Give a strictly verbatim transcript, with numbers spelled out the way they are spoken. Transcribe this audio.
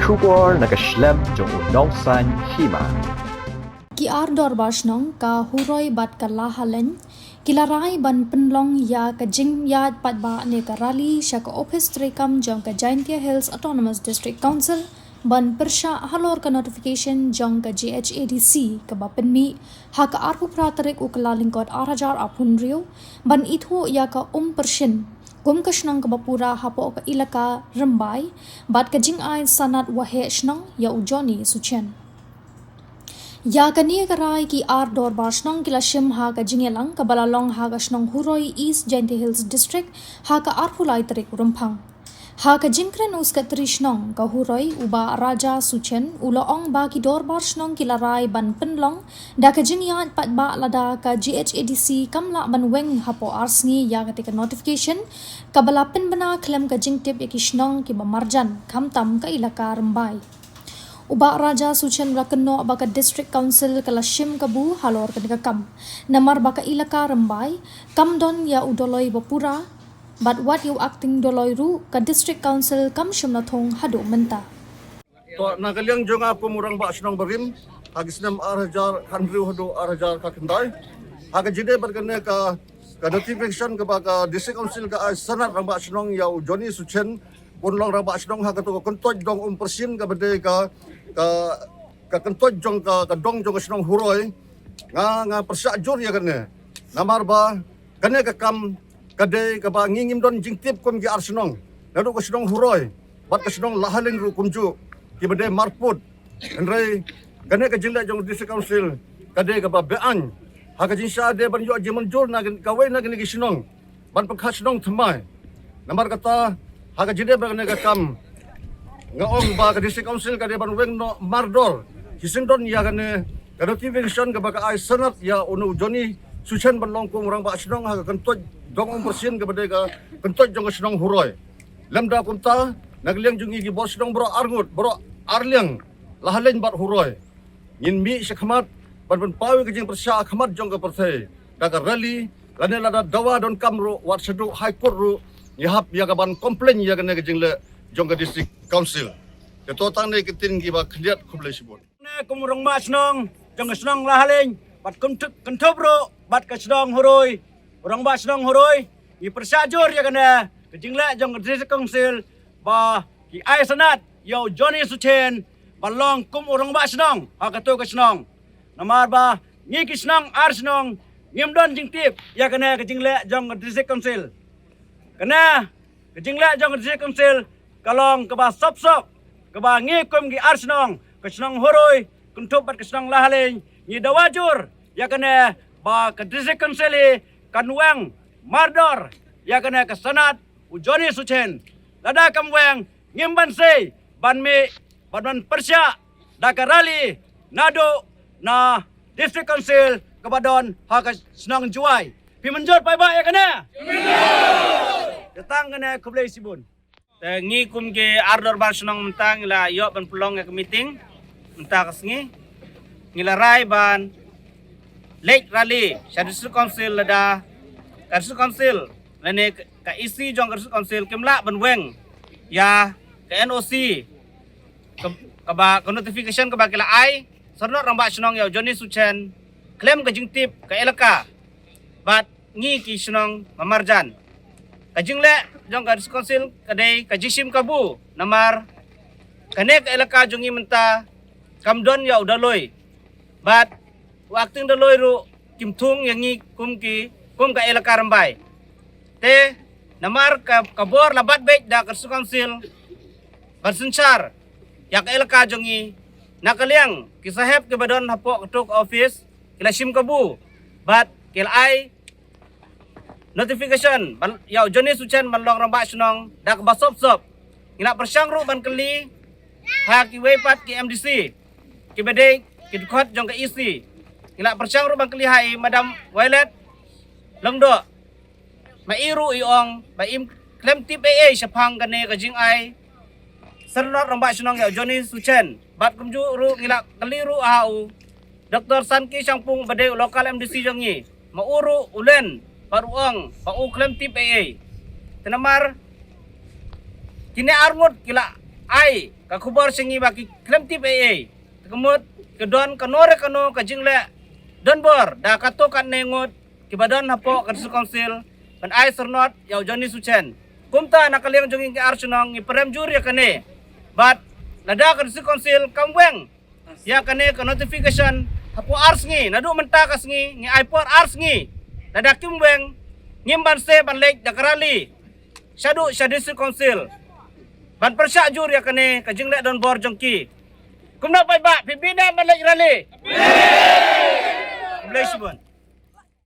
Khubor na ka shlem jong u nongsaiñ hima. Ki ar dorbar shnong ka Huroi bad ka Lahaleiñ ki la rai ban pynlong ïa ka jingïaid paidbah ne ka rally sha ka ophis treikam jong ka Jaintia Hills Autonomous District Council ban pyrshah halor ka notification jong ka J H A D C kaba pynmih ha ka arphew phra tarik u Kyllalyngkot ar hajar arphew hynriew ban ithuh ïa ka Umpyrshin kum ka shnong kaba pura hapoh ka ilaka Rymbai bad ka jingai sanad waheh shnong ïa u Johnny Suchen. Ïa kane ka rai ki ar dorbar shnong ki la shim ha ka jingïalang kaba la long ha ka shnong Huroi, East Jaintia Hills District, ha ka arphew lai tarik Rymphang. Ha ka jingkren u Sekretari Shnong ka Huroi u Bah Raja Suchen u la ong ba ki dorbar shnong ki la rai ban pynlong da ka jingïaid paidbah lada ka J H A D C kam lah ban weng hapoh ar sngi ïa kata ka notification kaba la pynbna khlem ka jingtip ïa ki shnong kiba marjan khamtam ka ilaka Rymbai. U Bah Raja Suchen u la kynnoh ba ka District Council ka la shim kabu halor kane ka kam namar ba ka ilaka Rymbai kam don ïa u Dolloi ba pura bad wat ïa u Acting Dolloi ruh ka District Council kam shym la thung haduh mynta. To, na ka liang jong nga kum u Rangbah Shnong barim ha ki snem ar hajar khathynriew haduh ar hajar khatkhyndai, ha ka jingdei bad kane ka, ka notification kaba ka District Council ka ai sanad Rangbah Shnong ïa u Johnny Suchen ban long Rangbah Shnong ha kato ka kyntoit dong Umpyrshin kaba dei ka, ka, ka kyntoit jong ka, ka dong jong ka shnong Huroi. Nga, nga pyrshah jur ïa kane namar ba kane ka kam ka dei kaba ngi ngim don jingtip kum ki ar shnong, naduh ka shnong Huroi bad ka shnong Lahaleiñ ruh kumjuh, kiba dei marput. Hynrei kane ka jingleh jong District Council ka dei kaba beaiñ. Ha ka jingshah dei ban ïoh jingmynjur na kawei na kine ki shnong ban pynkha shnong thymmai. Namar kata, ha ka jingdei bad kane ka kam, nga ong ba ka District Council ka dei ban weng noh mardor. Shisien don ïa kane ka notification kaba ka ai sanad ïa une u Johnny Suchen ban long kum u Rangbah Shnong ha ka kyntoit dong Umpyrshin kaba dei ka kyntoit jong ka shnong Huroi. Lymda kumta, na ka liang jong ngi ki bor shnong baroh arngut, baroh arliang, Lahaleiñ bad Huroi, ngin mih shakhmat ban pynpaw ïa ka jingpyrshah ha khmat jong ka pyrthei da ka rally, lane lada dawa donkam ruh wat shaduh High Court ruh ngi hap ïa ka ban complain ïa kane ka jingleh jong ka District Council. Te to tang ne ki ktien kiba khyndiat, khublei shibun. Ne kum u Rangbah Shnong jong ka shnong Lahaleiñ bad kynthup, kynthup ruh bad ka shnong Huroi, u Rangbah Shnong Huroi, ngi pyrshah jur ïa kane ka jingleh jong ka District Council ba ki ai sanad ïa u Johnny Suchen ban long kum u Rangbah Shnong ha kato ka shnong. Namar ba ngi ki shnong ar shnong ngim don jingtip ïa kane ka jingleh jong ka District Council. Kane ka jingleh jong ka District Council ka long kaba sop sop, kaba ngi kum ki ar shnong, ka shnong Huroi kynthup bad ka shnong Lahaleiñ, ngi dawa jur ïa kane ba ka District Council hi kan weng mardor ïa kane ka sanad u Johnny Suchen. Lada kam weng, ngim banse ban mih ban, ban pyrshah da ka rally naduh na District Council kaba don ha ka shnong Jowai. Phi mynjur paidbah ïa kane? Mynjur. Te tang kane, khublei shibun. Te ngi kum ki ar dorbar shnong mynta ngi la ïoh ban pynlong ïa ka meeting mynta ka sngi. Ngi la rai ban leit rally sha District Council lada ka District Council lane ka E C jong ka District Council kim lah ban weng ïa ka N O C ka, kaba, ka notification kaba ki la ai syrnod Rangbah Shnong ïa u Johnny Suchen khlem ka jingtip ka elaka bad ngi ki shnong ba marjan. Ka jingleh jong ka District Council ka dei ka jingshim kabu namar kane ka elaka jong ngi mynta kam don ïa u Dolloi bad u Acting Dolloi ruh kim thung ïa ngi kum ki, kum ka elaka Rymbai. Te namar ka, ka bor la bat beit da ka District Council ban synshar ïa ka elaka jong ngi, na ka liang ki sahep kiba don hapoh kato ka office ki la shim kabu bad ki la ai notification ban, ïa u Johnny Suchen ban long Rangbah Shnong da kaba sop sop. Ngi la pyrshang ruh ban kylli ha kiwei pat ki M D C kiba dei ki dkhot jong ka E C. Ngi la pyrshang ruh ban kylli ha i Madam Violet Lyngdoh. Ma i ruh i ong ba im khlem tip ei ei shaphang kane ka jingai syrnod Rangbah Shnong ïa u Johnny Suchen. Bad kumjuh ruh ngi la kylli ruh ha u Doktor Sanki Shangpung ba dei u local M D C jong ngi. Ma u ruh u len bad u ong ba u khlem tip ei ei. Te namar kine arngut ki la ai ka khubor sha ngi ba ki khlem tip ei ei. Te ka mut ka don kano re kano ka jingleh donbor da katto katne ngut kiba don hapoh ka District Council ban ai syrnod ïa u Johnny Suchen. Kumta na ka liang jong ngi ki ar shnong ngi pyrem jur ïa kane. Bad lada ka District Council kam weng ïa kane ka notification hapoh ar sngi, naduh mynta ka sngi ngi ai por ar sngi. Lada kim weng ngim banse ban leit da ka rally shaduh sha District Council ban pyrshah jur ïa kane ka jingleh donbor jong ki. Kumno paidbah, phi bit ne em ban leit rally? Khublei shibun.